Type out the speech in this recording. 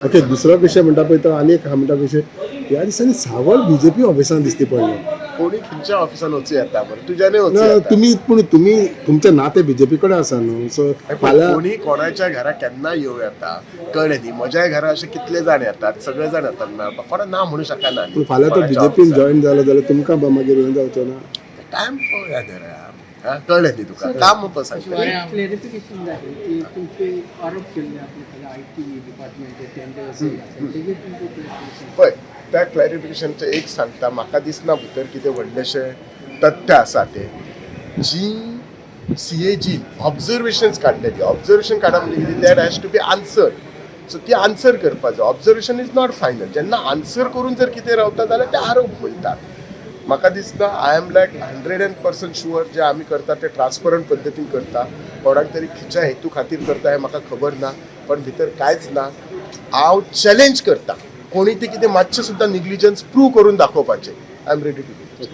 Okay, दुसरो विशय म्हणटा पळय तो आनी एक आहा म्हणटा विशय. ह्या दिसांनी सावळ बीजेपी ऑफिसान दिसती पडले. कोणी खंयच्या ऑफिसान वचूं येता बरें, तुज्यानय वचूं ना. येता. तुमी, पूण तुमी तुमचें नातें बीजेपी कडेन आसा न्हू, सो फाल्यां कोणी कोणाच्या घरा केन्ना येवं येता, कळ्ळें न्ही? म्हज्याय घरा अशे कितले जाण येतात, सगळे जाण येतात मेळपाक, कोणा ना म्हणू शकना. पूण फाल्यां तो बीजेपीन जॉईन जालो जाल्यार तुमकां मागीर हें जावचें ना? टायम पळोवया न्ही रे. हा, कळ्ळें न्ही तुका? काम सांगता. एक क्लेरिफिकेशन जाय की तुमचे आरोप केल्ले आपले IT department tender तेजेर तुमचें clarification. पळय, त्या क्लॅरिफिकेशनचें एक सांगता, म्हाका दिसना भितर कितें व्हडलेशें तथ्य आसा तें. जी सीएजी ऑब्जर्वेशन्स काडलेली, ऑब्जर्वेशन काडप म्हणजे कितें? That has to be answer. So ती आन्सर करपाक जाय. Observation is not final. जेन्ना आन्सर करून जर कितें रावता जाल्यार ते आरोप म्हणटात. म्हाका दिसता I am like 100% sure, जे आमी करता ते ट्रान्सपरंट पद्दतीन करता. कोणाक तरी खंयच्या हेतू खातीर करता हें म्हाका खबर ना, पण भितर कांयच ना. हांव चॅलेंज करता, कोणी ते कितें मातशें सुद्दां निग्लिजन्स प्रूव करून दाखोवपाचें. I am ready to do.